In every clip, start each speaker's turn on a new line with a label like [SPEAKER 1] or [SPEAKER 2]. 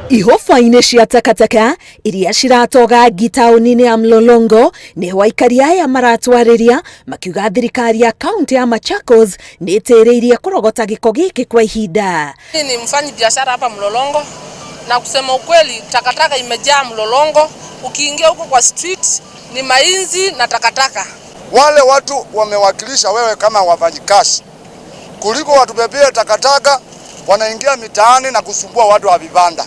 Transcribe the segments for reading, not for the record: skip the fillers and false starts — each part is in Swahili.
[SPEAKER 1] Ihũba-inĩ cia takataka iria ciratoga ngi taũni-inĩ ya Mlolongo nĩho aikari aya maratwarĩria makiuga thirikari ya kaunti ya Machakos nĩ ĩtĩrĩirie kũrogota gĩko gĩkĩ kwa ihinda.
[SPEAKER 2] Mimi ni mfanyi biashara hapa Mlolongo, na kusema ukweli, takataka imejaa Mlolongo. Ukiingia huko kwa street ni mainzi na takataka.
[SPEAKER 3] Wale watu wamewakilisha wewe kama wafanyikazi, kuliko watubebee takataka, wanaingia mitaani na kusumbua watu wa vibanda,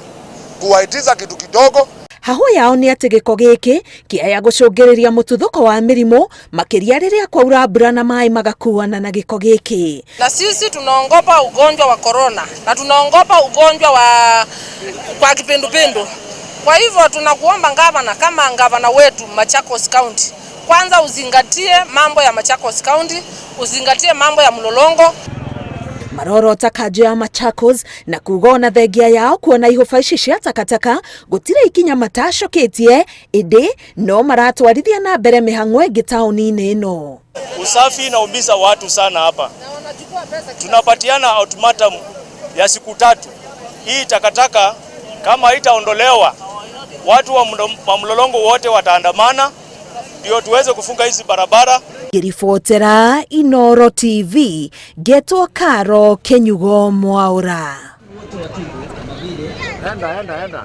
[SPEAKER 3] kuwaitiza kitu kidogo.
[SPEAKER 1] Hahũ yao nĩ atĩ gĩko gĩkĩ kĩaya gũcũngĩrĩria mũtuthũko wa mĩrimũ, makĩria rĩrĩa kwaura mbura na maĩ magakuana na gĩko gĩkĩ.
[SPEAKER 2] Na sisi tunaongopa ugonjwa wa korona na tunaongopa ugonjwa wa kwa kipindupindu. Kwa hivyo tunakuomba gavana, kama gavana wetu Machakos County, kwanza uzingatie mambo ya Machakos County, uzingatie mambo ya Mlolongo.
[SPEAKER 1] Marorota kanjũ ya Machakos na kuga ona thengia yao kuona ihũba ici cia takataka gũtirĩ ikinya matacoketie, ĩndĩ no maratwarithia na mbere mĩhang'o ĩngĩ taũni-inĩ ĩno.
[SPEAKER 4] Usafi inaumiza watu sana hapa. Tunapatiana ultimatum ya siku 3. Hii takataka kama haitaondolewa, watu wa Mlolongo wote wataandamana ndio tuweze kufunga hizi barabara.
[SPEAKER 1] Ngĩribotera Inoro TV, ngetwo Karo Kenyugo Mwaura.
[SPEAKER 5] Enda, enda, enda.